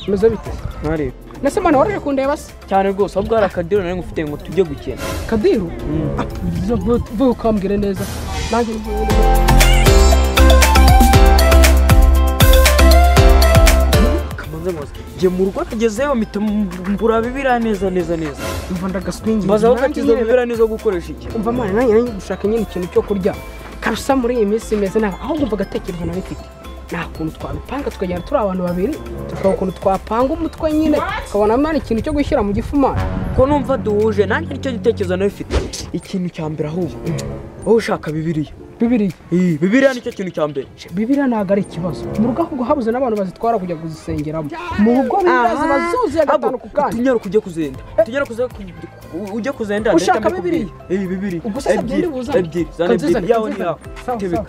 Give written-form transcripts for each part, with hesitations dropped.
Meze bite? Ntari. Nese mwana waraje kundeba se? Cyane rwose ahubwo hari akadiru nari ngufite ngo tujye gukina. Kadiru? Vuga ukambwire neza. Nanjye kamanze mose. Ngiye mu rugo nagezeyo mpita mbura Bibiliya neza neza neza. Umva ndagaswingi. Mbaza aho katizo Bibiliya nizo gukoresha iki? Umva mwana nanjye nari gushaka nyine ikintu cyo kurya. Kabisa muri iyi minsi imeze nabi aho ngumva agatekerezo nari mfite. Nta kuntu twabipanga tukagenda turi abantu babiri tukaba ukuntu twapanga umutwe nyine tukabona mwana ikintu cyo gushyira mu gifu mwana. Ko numva duhuje nanjye nicyo gitekerezo nari mfite. Ikintu cya mbere ahubwo wowe ushaka Bibiliya. Bibiliya? Bibiliya nicyo kintu cya mbere. Bibiliya ntabwo ari ikibazo. Mu rugo ahubwo habuze n'abantu bazitwara kujya kuzisengeramo. Mu rugo Bibiliya ziba zuzuye gatanu ku kandi. Tunyara kujya kuzenda. Tunyara ujye kuzenda. Ushaka Bibiliya? Bibiliya. Ubwo se sabye ndibuzane. Ebyiri. Zana ebyiri. Yawe ni yawe. Tebeka.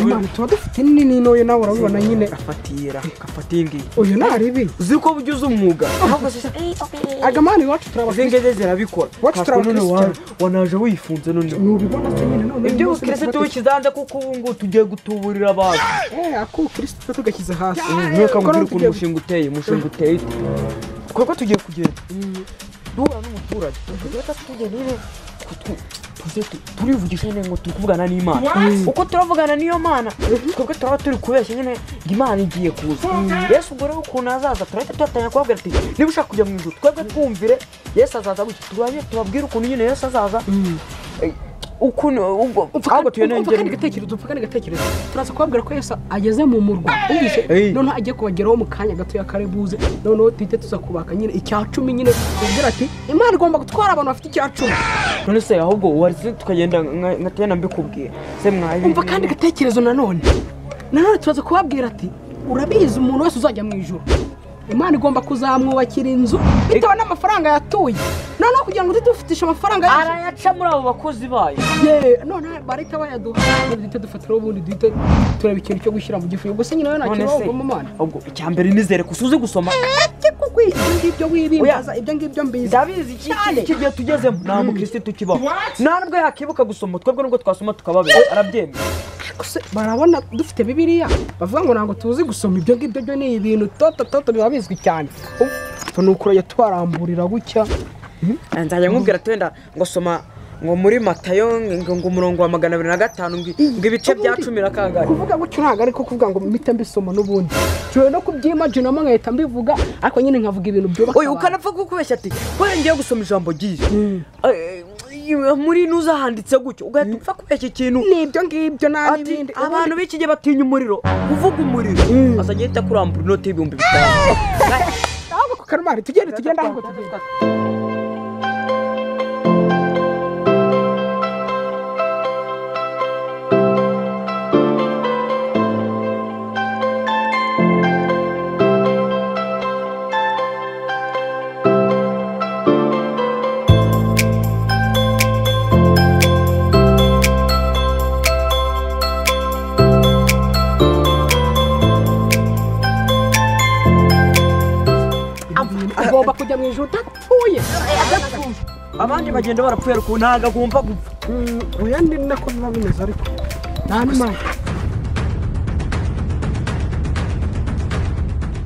Mwana tuba dufite nini n'uyu nawe urabibona nyine afatira afatiye ngiyi uyu ntaribi uzi ko ugize umwuga agamana iwacu turabakristo izi zirabikora iwacu turabakristo wanaje wifunze none nubibona se nyine none ibyo ubukristo wishyize kuko ubu ngubu tugiye gutuburira abantu ako ubukristo tugashyize hasi mweka mbwira ukuntu umushinga uteye umushinga uteye kuko tugiye kugenda duhura n'umuturage tugenda nyine turivugisha nyine ngo turi kuvugana n'Imana uko turavugana n'iyo Mana twebwe turaba turi kubeshya nyine ngo Imana igiye kuza Yesu ubwo rero ukuntu azaza turahita tuhatanya kubabwira ati niba ushaka kujya mu ijuru twebwe twumvire Yesu azaza gutya turabe tubabwire ukuntu nyine Yesu azaza ukuntu ubwo ahubwo tuyenengere gatekerezo upfa gatekerezo turaza kubabwira ko Yesu ageze mu murwa umvishe noneho agiye kubageraho mu kanya gato ya karebuze noneho tuhite tuza kubaka nyine icya cumi nyine tubwira ati Imana igomba gutwara abantu bafite icya cumi none se ahubwo wari tukagenda ngatena mbikubwira se mwayi umva kandi gatekerezo nanone turaza kubabwira ati urabizi umuntu wese uzajya mu ijuru Imana igomba kuzamwubakira inzu bitewe n'amafaranga yatuye noneho kugira ngo tudufitishe amafaranga arayaca muri abo bakozi bayo none barahita bayaduha duhite dufatiraho ubundi duhite tureba ikintu cyo gushyira mu gifu ubwo se nyine nawe nta kintu wavamo Mana ubwo icya mbere nizere ko uzi gusoma kuko ibyo ngibyo wibimbaza ibyo ngibyo mbizi ndabizi iki gihe tugezemo nta mukristo tukibaho nta nubwo yakibuka gusoma twebwe nubwo twasoma tukababera arabyemera barabona dufite Bibiliya bavuga ngo ntabwo tuzi gusoma ibyo ngibyo byo ni ibintu toto toto biba bizwi cyane nuko yatwaramburira gutya nzajya nkubwira twenda ngo soma ngo muri Matayo ngo umurongo wa 205 ngo ibice bya 10 na kangahe kuvuga gutyo ntabwo ariko kuvuga ngo mpite mbisoma n'ubundi nshobora no kubyimajinamo nkahita mbivuga ariko nyine nkavuga ibintu byubaka oya ukanapfa kukubeshya ati kubera ngiye gusoma ijambo ryiza muri nuza handitse gutyo ugahita upfa kubeshya ikintu nibyo ngibyo nta n'ibindi abantu b'iki gihe batinya umuriro uvuga umuriro azajya ahita kurambura inoti y'ibihumbi 5 ahubwo ku karumari tugende tugende ahubwo tugende ugomba kujya mu ijuru udapfuye abandi bagenda barapfuye ariko ntabwo agomba gupfa oya ni nako biba bimeze ariko nta n'imana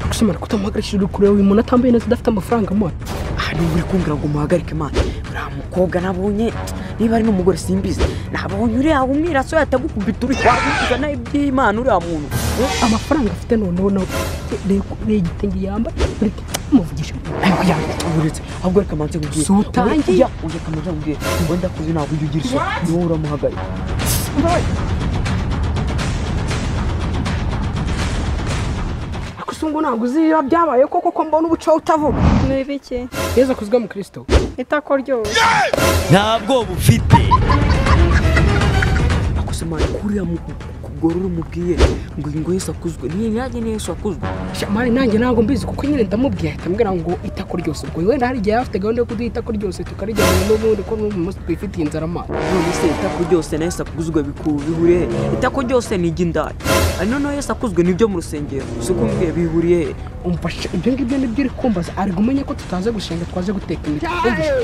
gusa kutamuhagarikije uri kureba uyu muntu atambaye neza udafite amafaranga mwana aha niba uri kumbwira ngo umuhagarike imana uriya mukobwa nabonye niba ari n'umugore simbizi nabonye uriya umwiraso yatagukubita uri wagukuzana iby'imana uriya muntu amafaranga afite noneho nawe reba igitenge yambaye muvugisha uretse ahubwo reka manze nkubwire si utangiye ujya kamanze nkubwire wenda kuzi ntabwo ujya ugira isoni ni wowe uramuhagarika ariko ngo ntabwo uzi ibiba byabaye koko ko mbona ubuca utavuga ni ibiki Yezu akuzwe mu Kristo itako ryose ntabwo bufite akose mwana kuriya kugora urumubwiye ngo Yesu akuzwe ni nanjye ni Yesu akuzwe shamani nanjye ntabwo mbizi kuko nyine ndamubwiye ahita ambwira ngo itako ryose ubwo wenda hari igihe afite gahunda yo kuduha itako ryose tukarijyana n'ubundi ko n'ubu munsi twifitiye inzara mani none se itako ryose na Yesu akuzwe bihuriye he itako ryose ni iry'indaya noneho Yesu akuzwe nibyo mu rusengero si uko umbwiye bihuriye he umfasha ibyo ngibyo nibyo uri kumbaza ari umenye ko tutaze gushenga twaze guteka imiti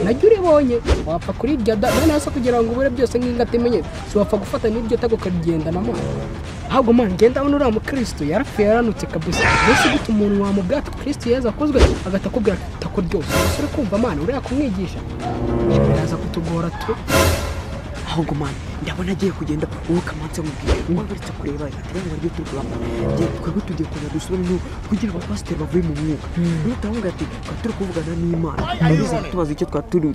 najya uribonye wapfa kurirya da none se kugira ngo ubure byose nk'ingata imenye si wapfa gufata n'iryo tako ukarigendana mani ahubwo mani ngenda abona uriya mukristo yarapfuye yaranutse kabisa mbese gute umuntu wamubwira ati kristo Yesu akozwe agahita akubwira ati itako ryose gusa uri kumva mani uriya kumwigisha biraza kutugora tu ahubwo mani ndabona agiye kugenda wowe kamanze mubwire ngo uretse kureba ati ngo turi kuramba twebwe tugiye kuza dusubire no kugira abapasiteri bavuye mu mwuka niyo turavuga ati twari turi kuvugana n'Imana abiza tubaza icyo twari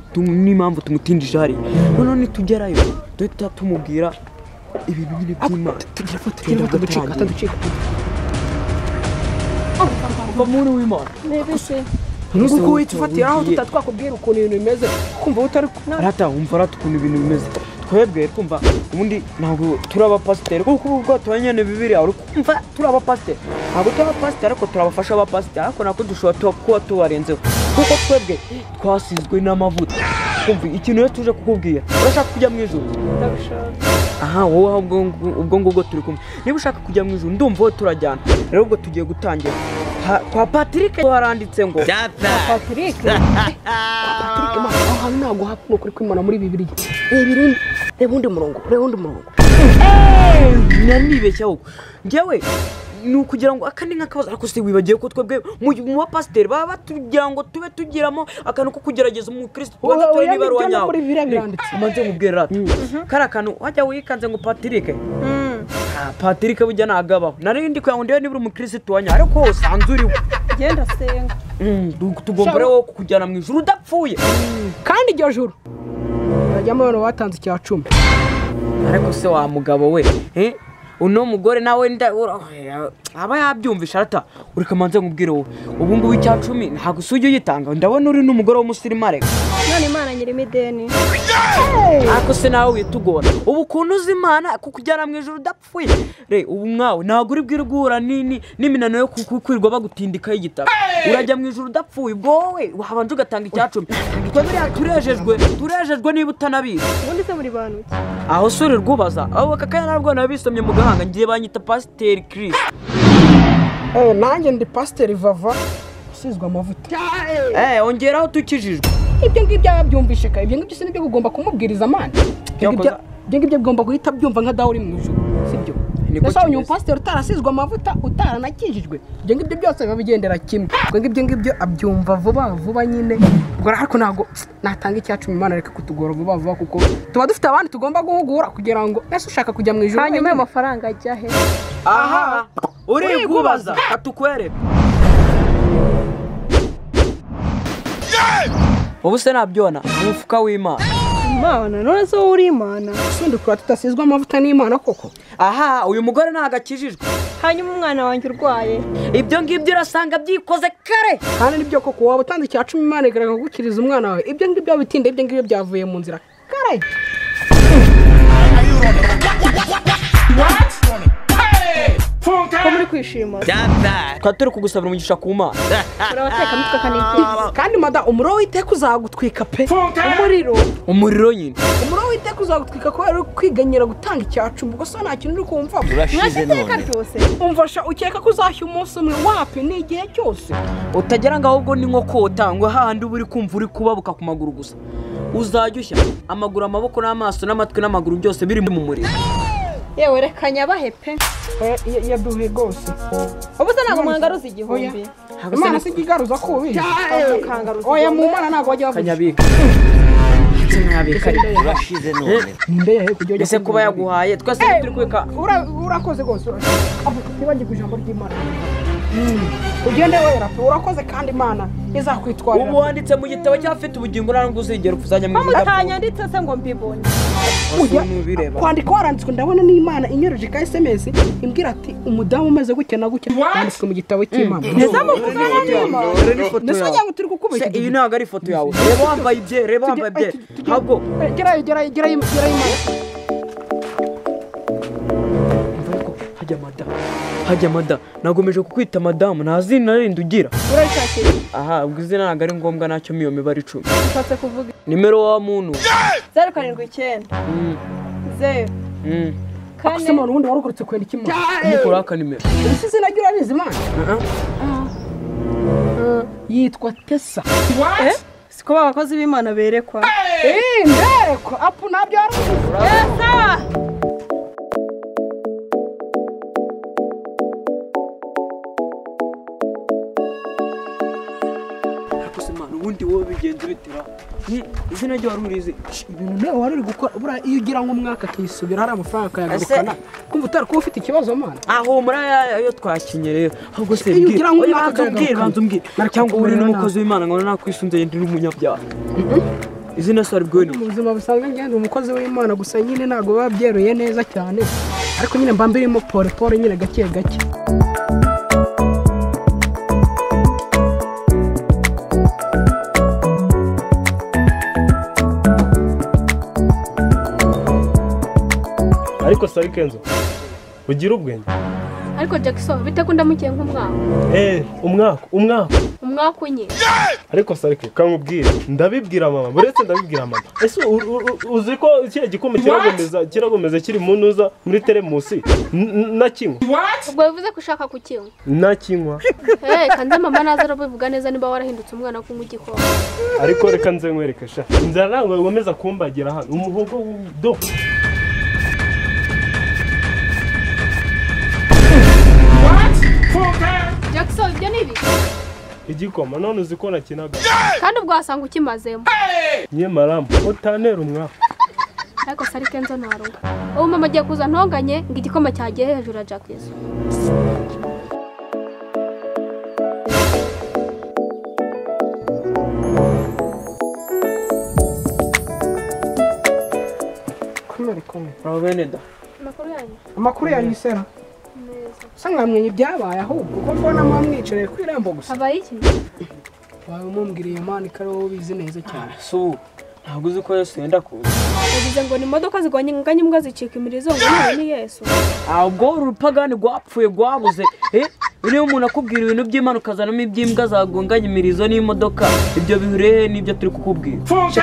n'impamvu tumutindije hariya noneho nitugerayo duhita tumubwira ibintu nyine by'Imana tugira foto ducika uva muri w'Imana nuko uhita ufatira aho tutatwakubwira ukuntu ibintu bimeze kumva utari rata wumva rata ukuntu ibintu bimeze twebwe twumva ubundi ntabwo turi abapasiteri kuko ubwo tubanye na Bibiliya uri kumva turi abapasiteri ntabwo turi abapasiteri ariko turabafasha abapasiteri ariko nako dushobora kuba tubarenzeho kuko twebwe twasizwe n'amavuta kumva ikintu rero tuje kukubwira urashaka kujya mu ijuru ndabishaka aha wowe ubwo ngubwo turi kumwe niba ushaka kujya mu ijuru ndumva wowe turajyana rero ubwo tugiye gutangira kwa Patrick haranditse ngo Patrick Patrick mama aho hantu ntabwo hapfa ukuri kwimana muri Bibiliya reba irindi reba undi murongo reba undi murongo nari ahubwo njyewe ni ukugira ngo aka ni nk'akabazo ariko se wibagiwe ko twebwe mu bapasiteri baba batugira ngo tube tugiramo akantu ko kugerageza umukristo tubanza turebe niba ari uwa nyawe umanze nkubwire rata kariya kantu wajya wikanze ngo Patrick Patrick burya ntabwo abaho nari ndi kugira ngo ndebe niba uri umukristo wa nyawe ariko usanze uriwe genda senga tugomba rero kukujyana mu ijuru udapfuye kandi iryo juru hajyamo abantu batanze icya cumi ariko se wa mugabo we uno mugore nawe aba yabyumvisha arata ureka manze nkubwire wowe ubu ngubu icya cumi ntabwo usujya uyitanga ndabona uri n'umugore w'umusirimu none Imana nyirimo ideni ariko se nawe witugora ubu ukuntu uzi Imana kukujyana mu ijuru udapfuye re ubu mwawe ntabwo uri bwire guhura n'iminaniro yo kwirirwa bagutindikaho igitaka urajya mu ijuru udapfuye ubwo wowe wabanza ugatanga icya cumi twe buriya turejejwe niba utanabizi ubundi se muri bantu ki aho suri rwubaza aho aka kanya ntabwo nabisomye mu gahanga ngiye banyita pasiteri Chris nanjye ndi pasiteri Vava usizwe amavuta ongeraho tukijijwe ibyo ngibyo yabyumvishe kare ibyo ngibyo si nibyo ugomba kumubwiriza amana ibyo ngibyo bigomba guhita byumva nka dawe uri mu ijuru sibyo ese uyu mupasiteri utarasizwe amavuta utaranakijijwe ibyo ngibyo byose biba bigendera kimwe ubwo ngibyo ngibyo abyumva vuba vuba nyine ubwo ariko ntabwo natanga icya cumi Imana reka kutugora vuba vuba kuko tuba dufite abandi tugomba guhugura kugira ngo ese ushaka kujya mu ijuru hanyuma ayo mafaranga ajya he aha urigubaza katukwereka ubu se nabyona umufuka w'Imana Imana none se wowe uri Imana usundi kura tutasizwe amavuta n'Imana koko aha uyu mugore ntabwo akijijwe hanyuma umwana wanjye urwaye ibyo ngibyo urasanga byikoze kare kandi nibyo koko waba utanze icya cumi Imana igaragaza kugukiriza umwana wawe ibyo ngibyo bitinda ibyo ngibyo byavuye mu nzira kare ko muri kwishima twari turi kugusabira umugisha ku Mana urabateka mitwe kandi kandi mada umuriro w'iteka uzagutwika pe umuriro nyine umuriro w'iteka uzagutwika kubera uri kwiganyira gutanga icya cumi ubwo so nta kintu uri kumva urashize iteka none ryose umva ukeka ko uzashya umunsi umwe wapi ni igihe cyose utagera ngo ahubwo ni nko kota ngo hahandi uba uri kumva uri kubabuka ku maguru gusa uzajya ushya amaguru amaboko n'amaso n'amatwi n'amaguru byose biri mu muriro yewe reka nyabahe pe yaduhe rwose ubu se ntabwo mwangaruza igihumbi Imana si igaruza ko ubizi mukangaruza oya mu Mana ntabwo wajya bavuga kanyabika urashize none ninde yahe kujya ese kuba yaguhaye twese turi kwika urakoze rwose ntibagirwe ijambo ry'Imana ugende wera pe urakoze kandi Imana izakwitwarira ubu wanditse mu gitabo cy'abafite ubugingo ntabwo uzigera upfa uzajya mu ijuru mutanyanditse se ngo mbibone kwandika waranditswe ndabona n'Imana inyuruje ka SMS imbwira ati umudamu umeze gutya na gutya yanditswe mu gitabo cy'Imana ese muvugana n'Imana ndetse wagira ngo turi kukubeshya iyi ntabwo ari ifoto yawe reba wambaye ibye reba wambaye ibye ntabwo gerayo gerayo gerayo gerayo Imana Hajya mada nagomeje kukwita madamu nta zina rindi ugira. Urayishakira? Aha ubwo izina ntabwo ari ngombwa nacyo miyo mibare 10. Ushatse kuvuga nimero wa muntu 079 0 kane. Umuntu wundi warugurutse kwenda ikimana umukora aka nimero. Ese izina ryo urabizi mana? Yitwa Tessa. Siko abakozi b'Imana berekwa. Nderekwa apu nabyo Tessa. Ubundi wowe bigenze bitira izina ryo wari urizi ibintu nawe wari uri gukora buriya iyo ugira nk'umwaka akisubira hari amafaranga akayagarukana kumva utari kuba ufite ikibazo mana. Aho muri ayo twakinye rero ahubwo se iyo ugira nk'umwaka banza umbwire cyangwa uri n'umukozi w'Imana ngo nakwisunze ndi n'umunyabyaha. Izina se aribwo ni mu buzima busanzwe ngende umukozi w'Imana gusa nyine ntago biba byeruye neza cyane ariko nyine mba mbirimo pole pole nyine gake gake. Ariko sari Kenzo ugira ubwenge. Ariko Jackson bite ko ndamukiye nk'umwaka? Umwaka unye. Ariko sari kankubwira ndabibwira mama buretse ndabibwira mama. Ese uzi ko iki gikome kiragomeza kiri mu ntuza muri teremusi nakinywa? Ubwo bivuze ko ushaka kukinywa? Nakinywa. Kanze mama naza arabivuga neza niba warahindutse umwana kunywa igikoma. Ariko reka nze nkwereke sha inzara ntabwo igomeza kumbagira hano umuhogo do. Jackson ibyo ni ibiki? Igikoma none uzi ko nakinaga. Kandi ubwo wasanga ukimazemo. Nye maramu utanera umwaka. Ariko sari Kenzo ntaruga. Ubu mama agiye kuza ntonganye ngo igikoma cyagiye hejuru ya Jackson. Komere. Bravo Beneda. Amakuru yanyu. Amakuru yanyu sera. Usa nkamwenye ibyabaye ahubwo kuko mbona mwamwicareye ku irembo gusa. Habaye iki? Wawe mumbwiriye Imana ko ari wowe ubizi neza cyane. So ntabwo uzi ko Yesu yenda kuza. Yagize ngo ni imodoka zigwanye nganye imbwa zicika imirizo ngo none ni Yesu. Ahubwo urupagani rwapfuye rwabuze. Niyo umuntu akubwira ibintu by'Imana ukazanamo iby'imbwa zagonganye imirizo n'imodoka ibyo bihure n'ibyo turi kukubwira.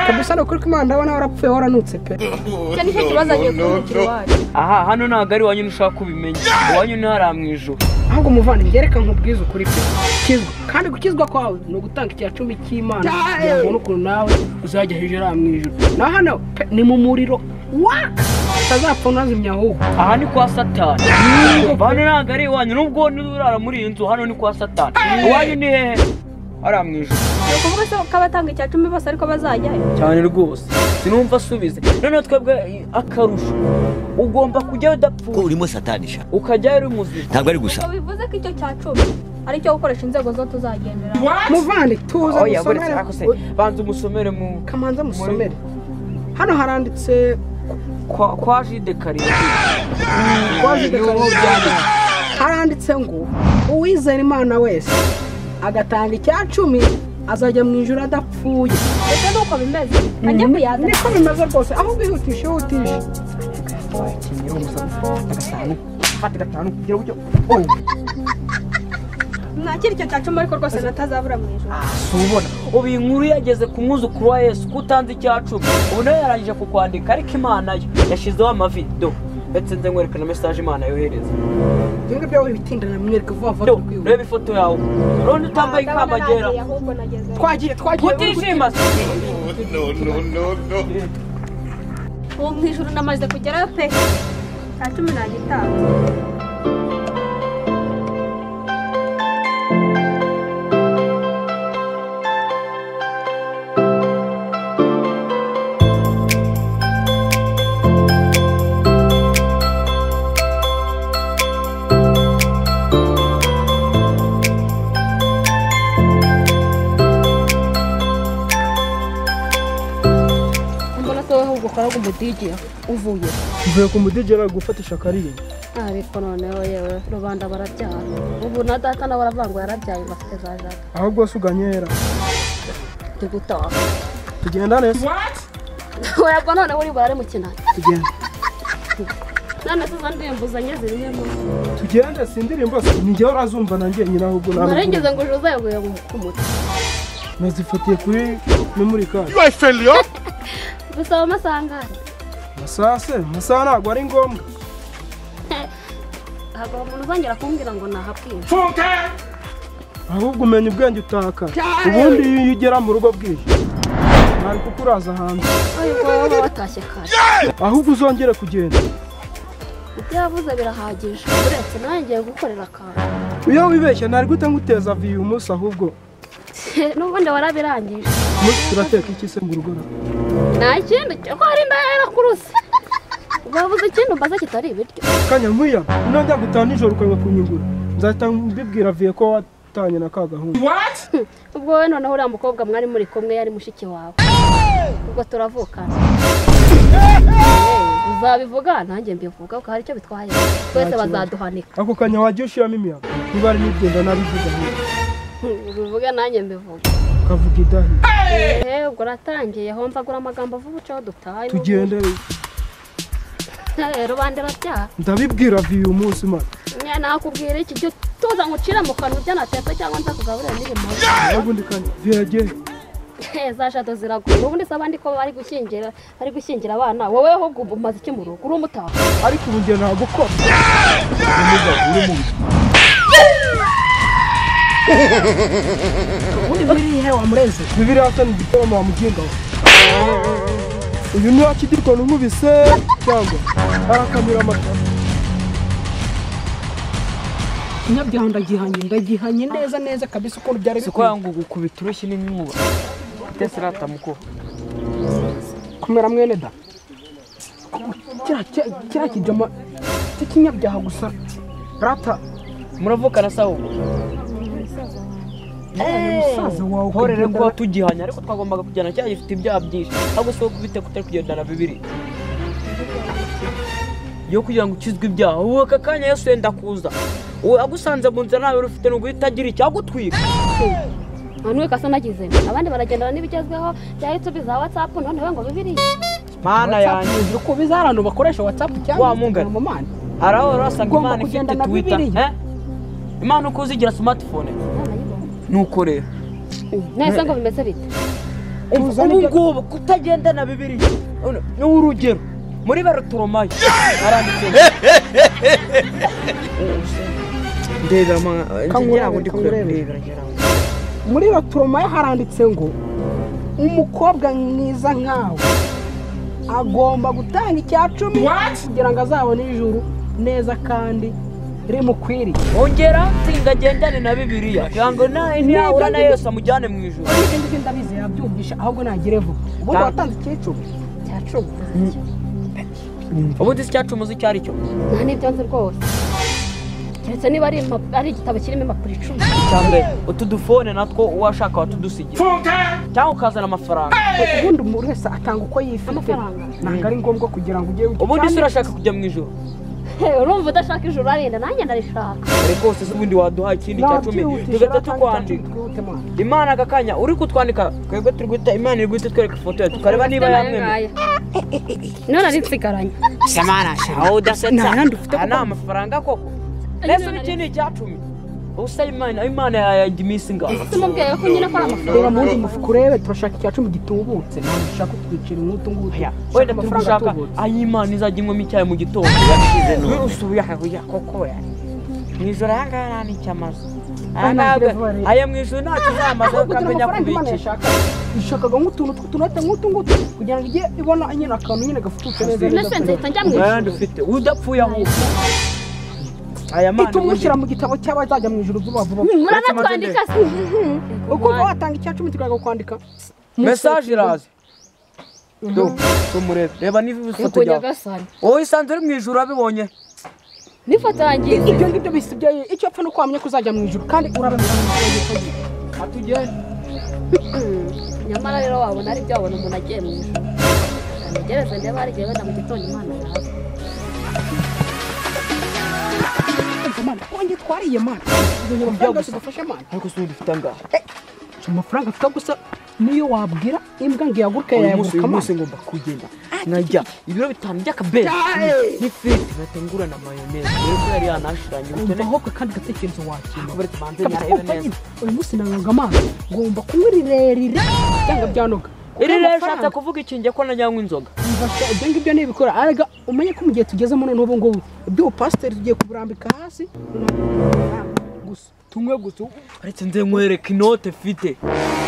Kabisa no kuri ko Imana ndabona warapfuye waranutse pe. Cyo nicyo kibazo agiye kumbwira iwacu. Aha hano ntabwo ari iwanyu ushaka kubimenya. Iwanyu ni hariya mu ijuru. Ahubwo muvandimwe reka nkubwize ukuri pe. Kizwa kandi gukizwa kwawe ni ugutanga icya 10 cy'Imana kugira ngo n'ukuntu nawe uzajya hejuru mu ijuru. Na hano ni mu muriro waka utazapfa unazimya ahubwo. Aha ni kwa Satani. Hano ntabwo ari iwanyu nubwo urara muri iyi nzu hano ni kwa Satani. Iwanyu ni hehe? Hariya mu ijuru. Ni ukuvuga se ko abatanga icya 10 bose ariko bazajyayo? Cyane rwose. Sinumva asubize. Noneho twebwe akarusho ugomba kujyayo udapfuye. Ko urimo Satani sha. Ukajyayo uri muzima. Ntabwo ari gusa. Bivuze ko icyo cya 10 ari cyo gukoresha inzego zo tuzagendera. Muvandi tuza musomere. Banza umusomere mu kamanza musomere. Hano haranditse kwa Jide Karindwi. Kwa Jide Karindwi. Haranditse ngo uwizera Imana wese agatanga icya 10 azajya mu ijuru adapfuye. Ese nuko bimeze? Ajye kuyaza. Niko bimeze rwose aho bihutisha hutisha. Fata gatanu gira buryo. Nakiri icyo cya 10 ariko rwose natazabura mu ijuru. Subona ubu inkuru yageze ku mwuzukuru wa Yesu kutanze icya 10 ubu nawe yarangije kukwandika ariko Imana yo yashizeho amavi do ndetse nze nkwerekana message Imana yohereza. Ibyo byawe bitindana mwereka vuba vuba tukwiwe. Reba ifoto yawe. Urabona utambaye ikamba ryera. Twagiye utishima. No. Ubu mu ijuru namaze kugerayo pe. Cya 10 nagitanga. Umudigi uvuye mvuye ku mudigi ari gufatisha kariye. Ariko noneho yewe rubanda barabyara ubu na data nawe aravuga ngo yarabyaye bafite za jaka. Ahubwo se uganyera tugutaha tugenda neza. Wayabwo noneho uri burare mu kinani tugenda. None se ndirimbo uzanye zirimo? Tugende si indirimbo ni njyewe urazumva nanjye nyina ahubwo ntabwo. Narengeze ngo ejo uzayaguye ku mutwe. Nazifatiye kuri memory card. You are failure. Bisaba amasaha angahe? Amasaha se? Amasaha ntabwo ari ngombwa. Ntabwo umuntu uzongera kumbwira ngo nahabwira. Ahubwo umenya ubwenge utaka. Ubundi iyo ugera mu rugo bwije nari kukuraza hanze. Ariko wowe watashye kare. Ahubwo uzongere kugenda. Ibyo yavuze birahagije. Uretse nanjye ngiye gukorera akantu. Iyo wibeshya nari guhita nguteza viyu umunsi ahubwo. N'ubundi warabirangije. Turateka iki se mu rugo? Nta kindi ko hari indaya yarakuruse. Bavuze ikindi mbaza kitari ibiryo. Kanya nkwiya nongera gutaha nijoro ukanga kunyungura. Nzahita mbibwira viye ko watanye na ka gahunda. What? Ubwo wowe noneho uriya mukobwa mwari muri kumwe yari mushiki wawe. Ubwo turavukana. Uzabivuga nanjye mbivuga ko hari icyo bitwaye. Twese bazaduhanika. Ako kanya wagiye ushiramo imiyaga. Niba ari nibyo nabivuga. Ubivuga nanjye mbivuga. Kavuga idahi. Ubwo ratangiye homba agura amagambo vuba ucaho dutaye. Tugende. Rubanda rabyaha. Ndabibwira viyu umunsi man. Nakubwira iki cyo tuza ngucira mu kanwa ibyo natetse cyangwa nzakugaburira n'irimo. Ubundi kandi viyagiye. Za shato ziragura. Ubundi se abandi ko bari gushyingira abana wowe ahubwo umaze iki mu rugo uri umutaha. Ariko ubu ngiye ntabwo ukora. Ubundi biri he wa mureze? Bibiri hasa ni igitaramo wa muginga we. Uyu ni wakidirwa nkubise cyangwa arakamira amata. Inyabyaha ndagihanye neza neza kabisa uko byari bikwiye. Siko yangu gukubita urushyi n'inkuba. Tesirata muko. Kumera mwene da. Kira kijama cy'ikinyabyaha gusa. Rata muravukana sawo. Musaza wawe horere kuba tugihanya ariko twagombaga kujyana cya gifite ibyaha byinshi. Ahubwo siko kubite kutari kugendana bibiri. Yo kugira ngo ukizwe ibyaha ubu aka kanya Yesu yenda kuza. Ubu agusanze mu nzira nawe ufite no guhita agira icyagutwika. None kasa nagize abandi baragendana n'ibigezweho bya YouTube za WhatsApp none we ngo bibiri. Mana yanjye uko bizarano bakoresha WhatsApp cyangwa Instagram mama. Haraho rasanga Imana ifite Twitter. Imana uko uzigira smartphone. Nuko rero nese ngo bimeze bite? Ubu ngubu kutagendana bibiri ni urugero muri Barutoromayo aranditse ndebera ngira ngo ndikurebera muri Barutoromayo haranditse ngo umukobwa mwiza nkawe agomba gutanga icya 10 kugira ngo azabone ijuru neza kandi rimukwiriye. Ongera tsinga gendane na Bibiliya kugira ngo nahura na Yesu amujyane mu ijuru. Ibyo ndabizi yabyumvisha ahubwo nagire vuba. Ubundi watanze icyicumi cya 10. Ubundi si cya 10 uzi icyo ari cyo? Nta n'ibyo nzi rwose. Keretse niba ari igitabo kirimo impapuro 10. Cyangwa utu dufone natwo uwashaka watudusigira. Cyangwa ukazana amafaranga. Ubundi umuntu wese atanga uko yifite. Ntabwo ari ngombwa kugira ngo ujye. Ubundi se urashaka kujya mu ijuru? Urumva udashaka ijuru arinda nanjye ndarishaka. Ariko se ubundi waduha ikindi cya 10 tugahita tukwandika. Imana aka kanya uri kutwandika twebwe turi guhita Imana iri guhita itwereka ifoto yawe tukareba niba yamwemeye. None ari nsigaranye. Shamana shaho udasetsa. Aya ni amafaranga koko. Mbese iki ni icya 10. Ubusa Imana yajya iminsi ingana. Simubwiye ko nyine ko ari amafaranga. Reba mu wundi mufuka urebe turashaka icya 10 gitubutse. Ntabwo dushaka kutwicira nk'utu ngutu. Wenda turi gushaka ay'Imana izajya inywamo icyayi mu gitondo. Usubiye ahahuya koko ya. Mu ijoro aya ngaya nta n'icyo amaze. Aya mu ijoro ntacyo azamaze akamenya kubikira. Ishakaga nk'utuntu tw'utunote nk'utu ngutu kugira ngo ijye ibona nyine akantu nyine gafututse neza. Mbese nzahita njya mu ijuru. Ufite udapfuye ahubwo. Aya mana itumushyira mu gitabo cy'abazajya mu ijuru vuba vuba. Muranatwandika se. Uko watanga icya 10 tukaga kwandika. Message iraza. Do tumurebe. Reba niba ifoto yawe. Wowe isanzwe uri mu ijuru abibonye. N'ifoto yanjye. Ibyo ngibyo bisibye icyo apfa no kwamya kuzajya mu ijuru kandi urababona. Atugende. Nyamara rero wabona ari byo wabona umuntu agiye mu ijuru. Ntegereze ndebe hari igihe wenda mu gitondo Imana yaza. Mana konje twariye mana. Amafaranga yose dufashe mana. Ariko si ufite angahe? Amafaranga afite gusa Niyo wabwira imbwa ngo ihaguruke Uyu munsi yayaguruka uyu munsi mani. Ngomba kugenda nkajya ibiro 5 by'akabezi n'ifiriti, nkahita na mayoneze dore ko yari yanashiranye Umva ubukene. ahubwo kandi gatekerezo wakina. Uretse banze Kabisa, nyarebe umva neza. nyine, uyu munsi nanywaga amazi, ngomba kunywa rirerire byanga byanoga. Kuko Iri rero amafaranga- ushatse kuvuga iki? Njye ko najyanywa inzoga. Umva se, ibyo ngibyo ntibikora arega. Umenye ko mu gihe tugezemo none ubu ngubu iby'ubupasiteri tugiye kuburambika hasi gusa tunywe gusa. Uretse nze nkwereke inote mfite.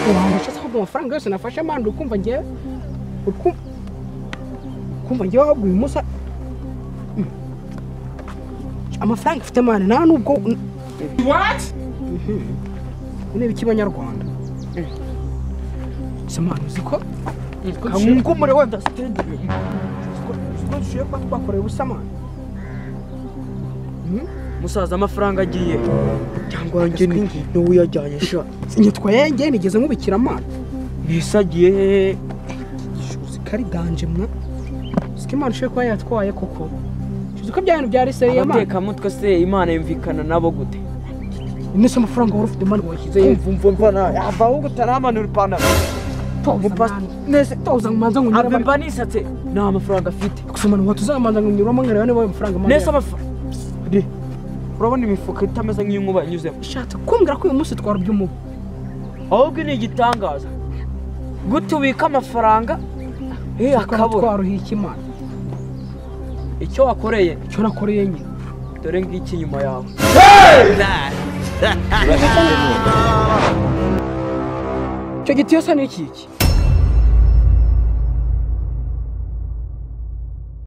Ubanza ushatse ahubwo amafaranga yose nafashe mandi, ukumva ngewe ukumva ngewe ahubwo uyu munsi amafaranga mfite mani nta nubwo. What? Ni ibiki banyarwanda se mani, uzi ko Kangumure wenda sitende. Uzi ko dushoboye kuba twakoreye ubusa mani? Musaza, amafaranga agiye cyangwa njye ni niwe uyajyanye sha? Nyitwaye ngewe nigeze nkubikira mani. Nese agiye hehe? Uzi ko ari danger mwa, uzi ko Imana ishoboye kuba yatwaye koko, uzi ko bya bintu byari sérieux mani. Abatekamutwe se Imana yumvikana nabo gute? Nese amafaranga wari ufite mani washyize he? Umva, umva, nawe ava ahubwo utaramanura ipantaro. Toza mani. Nese Toza nkumanza nkunyuramo. Ave mba nisatse nta mafaranga afite. Gusa mani watuzamanza nkunyuramo nkareba niba ayo mafaranga mani. Nese amafaranga, urabona imifuka itameze nk'iy'inkuba yanyuzemo. Ushatse kumbwira ko uyu munsi twarubye umubu? Ahubwo ni igitangaza gute ubika amafaranga Tukaba akabura? twaruhiye ikimana. Icyo wakoreye. Icyo nakoreye nyine. Dore ngiki inyuma yawe. Icyo gitiyo se ni iki iki?